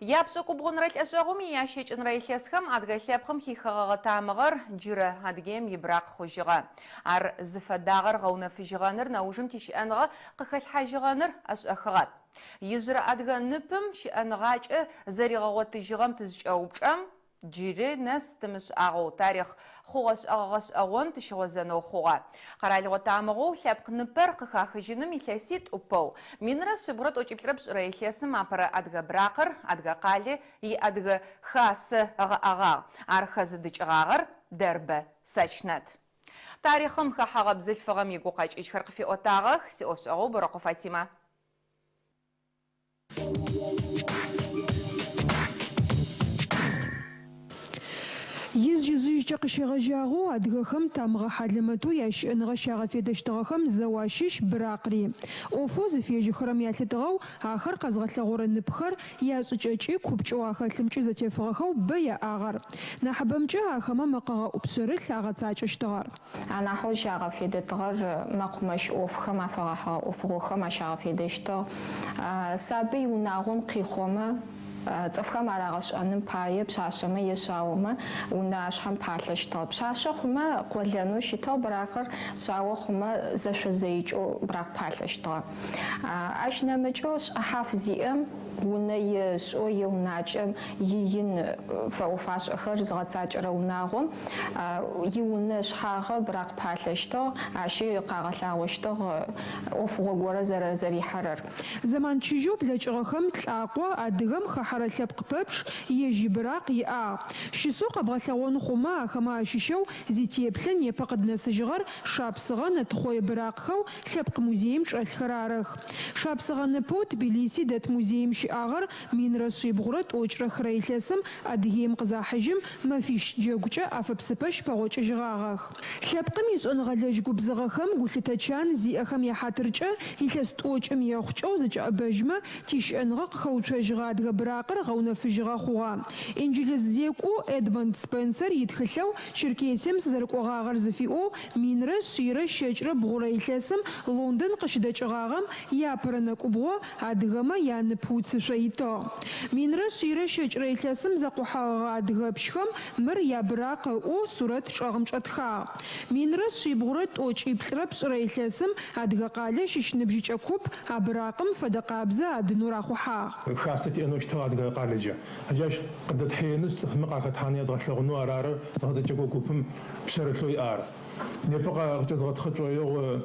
Япшӏыкӏубгъунрэ лӏэшӏэгъум иящэкӏэнрэ илъэсхэм адыгэ лъэпкъым хихыгъэгъэ тамыгъэр джырэ Адыгеим ибыракъ хъужьыгъэ. Ар зыфэдагъэр гъэунэфыжьыгъэныр, нэужым тищыӏэныгъэ къыхэлъхьажьыгъэныр ӏэшӏэхыгъэп. Ижъырэ адыгэ ныпым щыӏэныгъакӏэ зэригъэгъотыжьыгъэм тызкӏэупчӏэм, Джыри нэс тымышӏагъэу тарихъ хъугъэ-шӏэгъэ гъэшӏэгъон тыщыгъозэнэу хъугъэ. Къэралыгъо тамыгъэу лъэпкъ ныпэр къыхахыжьыным илъэситӏу ыпэу, 1142 илъэсым апэрэ адыгэ быракъыр Адыгэкъалэ и Адыгэ Хасэ ыгъэӏэгъагъ. Ар хэзыдыкӏыгъагъэр Дэрбэ Сачнэт. Тарихъым хэхьэгъэ бзылъфыгъэм игукъэкӏыжьхэр къыфиӏотагъэх сиӏофшӏэгъоу Борэкъо Фатимэ. Ижъ-ижъыжькӏэ къыщегъэжьагъэу адыгэхэм тамыгъэ хьалэмэтэу ящыӏэныгъэ щагъэфедэщтыгъэхэм зэу ащыщ быракъри. ӏофэу зыфежьэхэрэм ялъытыгъэу ахэр къэзгъэлъэгъорэ ныпхэр яшӏыкӏэкӏи, купкӏэу ахэлъымкӏи зэтефыгъэхэу бэ яӏагъэр. Нахьыбэмкӏэ ахэмэ мэкъэгъэӏу пшъэрылъ агъэцакӏэщтыгъэр. Анахьэу зыщагъэфедэтыгъэр мэкъумэщ ӏофхэм афэгъэхьыгъэ ӏофыгъохэм ащагъэфедэщтыгъ. Сабый унагъом къихъомэ, цӏыфхэм арагъэшӏэным пае пшъашъэмэ е шъаомэ унашъхьэм палъэщтыгъ. Пшъашъэ хъумэ къолэнэу щытыгъ быракъыр, шъао хъумэ зэшъозэикӏэу быракъ палъэщтыгъэ. Ащ нэмыкӏэу шӏыхьаф зиӏэм унэ ешӏэу е унакӏэм иин фэӏо-фашӏэхэр зыгъэцакӏэрэ унагъом иунэ шъхьагъэ быракъ палъэщтыгъ, ащи къагъэлъагъощтыгъ ӏофыгъо горэ зэрэзэрихьэрэр. Зэман чыжьэу блэкӏыгъэхэм лӏакъо, адыгэм хэхьэрэ лъэпкъ пэпчъ ежь ибыракъ иӏагъ. Щысэу къэбгъэлъэгъон хъумэ, ахэмэ ащыщэу зитеплъэ непэ къыднэсыжьыгъэр шапсыгъэ, нэтыхъое быракъхэу Лъэпкъ музеим чӏэлъхэр арых. Шапсыгъэ ныпэу Тбилиси дэт музеим щыӏагъэр 1143-рэ илъэсым Адыгеим къызахьыжьым мэфищ джэгукӏэ Афыпсыпэ щыпэгъокӏыжьыгъагъэх. Лъэпкъым ишӏэныгъэлэжь губзыгъэхэм, гулъытэ чан зиӏэхэм яхьатыркӏэ илъэс тӏокӏым ехъукӏэ узэкӏэӏэбэжьмэ тищыӏэныгъэ къыхэуцожьыгъэ адыгэ быракъыр гъэунэфыжьыгъэ хъугъэ. Инджылыз зекӏоу Эдмонд Спенсер итхылъэу Черкесием сызэрыкӏогъагъэр зыфиӏоу 1123-рэ илъэсым Лондон къыщыдэкӏыгъагъэм иапэрэ нэкӏубгъо адыгэмэ янып уцышъо итыгъ. 1120-рэ илъэсым зэкъохьэгъэгъэ адыгэпщхэм мыр ябыракъ ыӏоу сурэт чӏэгъым чӏэтхагъ. 1772-рэ илъэсым Адыгэкъалэ щыщ ныбжьыкӏэ куп а быракъым фэдэ къабзэ адынэу рахъухьагъ. Хасэ тиӏэнэу щытыгъ Адыгэкъалэкӏэ. Джащ къыдэтхьеенышъ, цӏыфмэ къахэтхьанэу ядгъэлъэгъунэу арары гъэцэкӏэкӏо купым пшъэрылъэу иӏар. Непэ къыкӏэзгъэтхъы тшӏоигъу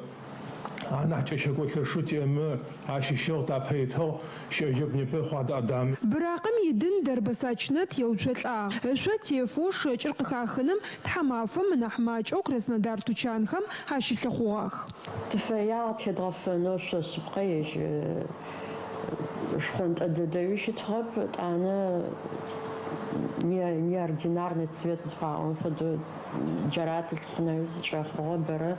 анахь кӏэщэкӏо лъэшэу тиӏэмэ ащыщыгъ, тапэ итыгъ, щыӏэжьэп непэ Хъуадэ Адам. Быракъым идын Дэрбэ Сачнэт еуцолӏагъ. Ышъо тефэу шэкӏыр къыхахыным тхьамафэм мынахь макӏэу Краснодар тучанхэм ащылъыхъугъэх. Тыфэягъ тедгъэфэнэу шъо шъыпкъэ ежь шхъонтӏэ дэдэуи щытыгъэп, етӏанэ неординарный цвет зыфаӏом фэдэу джара тылъыхъунэуи зыкӏэхъугъэ бэрэ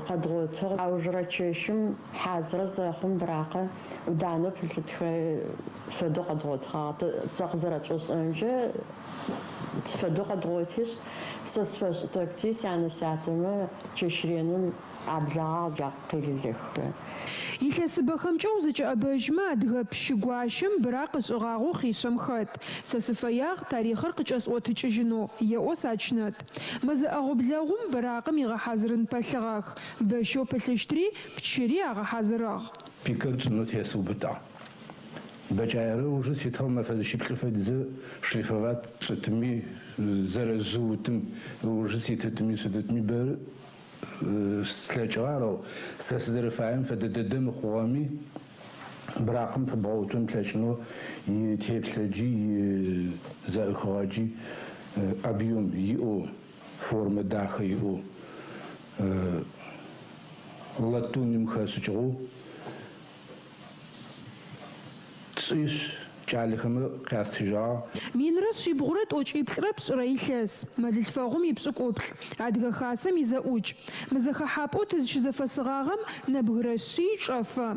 къэдгъотыгъ. Аужырэ чэщым хьазырэ зэхъум быракъэ ӏуданэу пылъытхэ фэдэу къэдгъотыгъагъ. Сэ къызэрэтшӏошӏырэмкӏэ фэдэу къэдгъотишъ, сэ сфэшӏытэпти, сянэ-сятэмэ чэщ реным аблэгъагъ джа къелылэххэ. Илъэсыбэхэмкӏэ узэкӏэӏэбэжьмэ, адыгэ пщы гуащэм быракъ ышӏыгъагъэу хъишъэм хэт. Сэ сыфэягъ тарихъыр къыкӏэсӏотыкӏыжьынэу, еӏо Сачнэт. Мэзэ ӏэгъо-блэгъум быракъым игъэхьазырын пэлъыгъэх. Бэщэу пылъыщтри, пчыри агъэхьазырыгъ. Пикэр тшӏынэу тесыубытагъ. Бэкӏаерэ ыужы ситыгъ мэфэ зыщыплӏы фэдизэ шлифовать тшӏытми, зэрэжъыутым ыужы ситытми сытытми бэрэ слъэкӏыгъэ, арэу сэ сызэрэфаем фэдэ дэдэ мыхъугъэми, быракъым пыбгъэуцон плъэкӏынэу итеплъэджи, изэӏыхыгъэджи объем иӏэу, формэ дахэ иӏэу, латуним хэшӏыкӏыгъэу Тшӏишъ, кӏалэхэмэ къястыжьыгъагъ. 1392-рэ илъэс, мэлылъфэгъум ипшӏыкӏуплӏ, Адыгэ Хасэм изэӏукӏ. Мы зэхэхьапӏэу тызщызэфэсыгъагъэм нэбгырэ шъий чӏэфэ.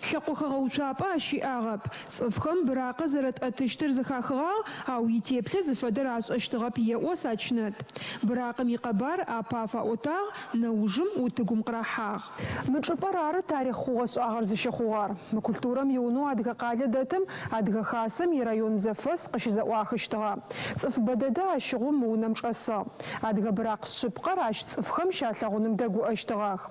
Лъэкъо хэгъэуцуапӏэ ащ иӏагъэп. Цӏыфхэм быракъыр зэрэтӏэтыщтыр зэхахыгъагъ, ау итеплъэ зыфэдэр ашӏэщтыгъэп, еӏо Сачнэт. Быракъым икъэбар апэ афаӏотагъ, нэужым утыгум къырахьагъ. Мы чӏыпӏэр ары тарихъ хъугъэ-шӏагъэр зыщыхъугъэр. Мы культурэм иунэу Адыгэкъалэ дэтым Адыгэ Хасэм. Хасэм ирайон зэфэс къыщызэӏуахыщтыгъэ. Цӏыф бэдэдэ ащыгъум мы унэм чӏэсыгъ. Адыгэ быракъ шъыпкъэр ащ цӏыфхэм щалъэгъуным дэгуӏэщтыгъэх.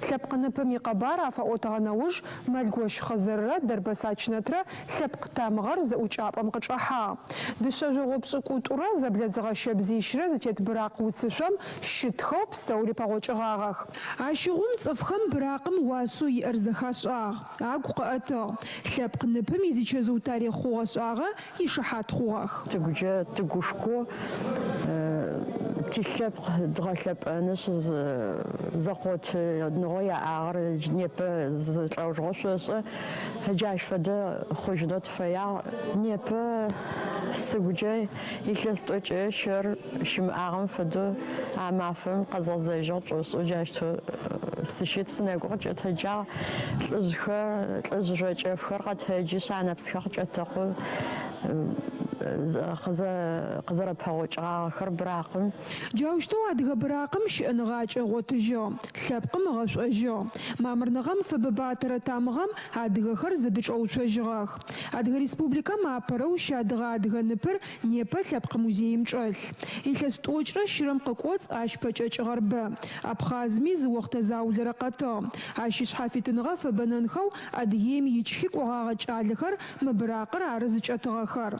Лъэпкъ ныпым икъэбар афаӏотэгъэ нэуж Мэлгощ Хъызыррэ Дэрбэ Сачнэтрэ лъэпкъ тамыгъэр зэӏукӏапӏэм къычӏэхьагъ. Дышъэ жъогъо пшӏыкӏутӏурэ зэблэдзыгъэ щэбзищрэ зытет быракъ уцышъом щытхэу пстэури пэгъокӏыгъагъэх. Ащыгъум цӏыфхэм быракъым уасэу иӏэр зэхашӏагъ, агу къыӏэтыгъ. Лъэпкъ ныпым изичэзыу тарихъ хъугъэ-шӏагъэ ишыхьат хъугъэх. Тыгукӏэ тыгушхоу тилъэпкъ дгъэлъэпӏэнышъ, зэкъотныгъэу яӏагъэр непэ зы лӏэужыгъо шъошӏэ, джащ фэдэ хъужьынэу тыфэягъ. Непэ сыгукӏэ илъэс тӏокӏэ щэр щымыӏагъэм фэдэу а мафэм къэзгъэзэжьыгъ пшӏошӏэу джащтэу сыщыт, сынэгу къыкӏэтэджагъ. Лӏыжъхэр, лӏыжъ жэкӏэфхэр къэтэджышъ, анэпсхэр къыкӏэтэкъу, къызэрэпэгъокӏыгъагъэхэр быракъым. Джаущтэу адыгэ быракъым щыӏэныгъакӏэ ыгъотыжьыгъ, лъэпкъым ыгъэшӏожьыгъ. Мамырныгъэм фэбыбатэрэ тамыгъэм адыгэхэр зэдычӏэуцожьыгъэх. Адыгэ Республикэм апэрэу щадыгъэ адыгэ ныпыр непэ Лъэпкъ музеим чӏэлъ. Илъэс тӏокӏрэ щырэм къыкӏоцӏ ащ пэкӏэкӏыгъэр бэ. Абхъазми зы охътэ заулэрэ къэтыгъ. Ащ ишъхьафитыныгъэ фэбэнэнхэу Адыгеим икӏхи кӏогъагъэ кӏалэхэр мы быракъыр ары зыкӏэтыгъэхэр.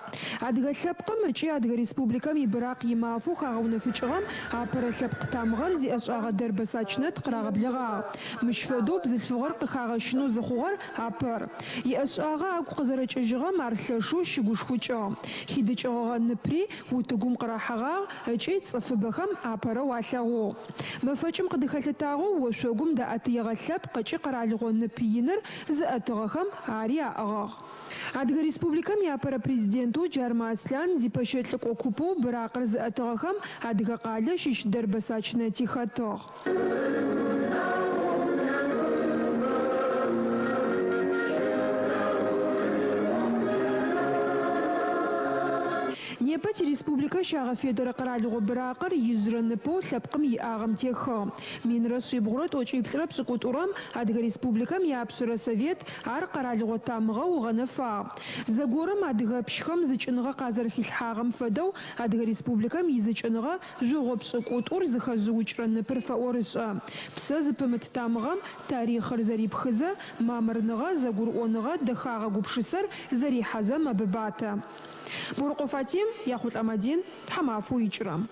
Адыгэ лъэпкъым ыкӏи Адыгэ Республикэм ибыракъ имафэу хагъэунэфыкӏыгъэм апэрэ лъэпкъ тамыгъэр зиӏэшӏагъэ Дэрбэ Сачнэт къырагъэблэгъагъ. Мыщ фэдэу бзылъфыгъэр къыхагъэщынэу зыхъугъэр апэр. Иӏэшӏагъэ агу къызэрэкӏыжьыгъэм ар лъэшэу щыгушхукӏыгъ. Хидыкӏыгъэгъэ ныпри утыгум къырахьэгъагъ ыкӏи цӏыфыбэхэм апэрэу алъэгъугъ. Мэфэкӏым къыдыхэлъытагъэу ошъогум даӏэтыегъэ лъэпкъ ыкӏи къэралыгъо нып иныр зыӏэтыгъэхэм ари аӏыгъыгъ. Адыгэ Республикэм иапэрэ Президентэу Джарымэ Аслъан зипэщэ лӏыкӏо купэу быракъыр зыӏэтыгъэхэм Адыгэкъалэ щыщ Дэрбэ Сачнэти хэтыгъ. Непэ тиреспубликэ щагъэфедэрэ къэралыгъо быракъыр ижъырэ ныпэу лъэпкъым иӏагъэм техыгъ. Минрэ шъибгъурэ тӏокӏиплӏырэ пшӏыкӏутӏурэм Адыгэ Республикэм и Апшъэрэ Совет ар къэралыгъо тамыгъэу ыгъэнэфагъ. Зэгорэм адыгэпщхэм зыкӏыныгъэ къазэрэхилъхьагъэм фэдэу Адыгэ Республикэм изыкӏыныгъэ жъогъо пшӏыкӏутӏур зыхэжъыукӏырэ ныпыр фэӏорышӏэ. Псэ зыпымыт тамыгъэм тарихъыр зэрипхызэ, мамырныгъэ, зэгурыӏоныгъэ, дэхагъэ гупшысэр зэрихьэзэ мэбыбатэ. Борыкъо Фатим, Яхъулӏэ Мадин, тхьамафэу икӏырэм.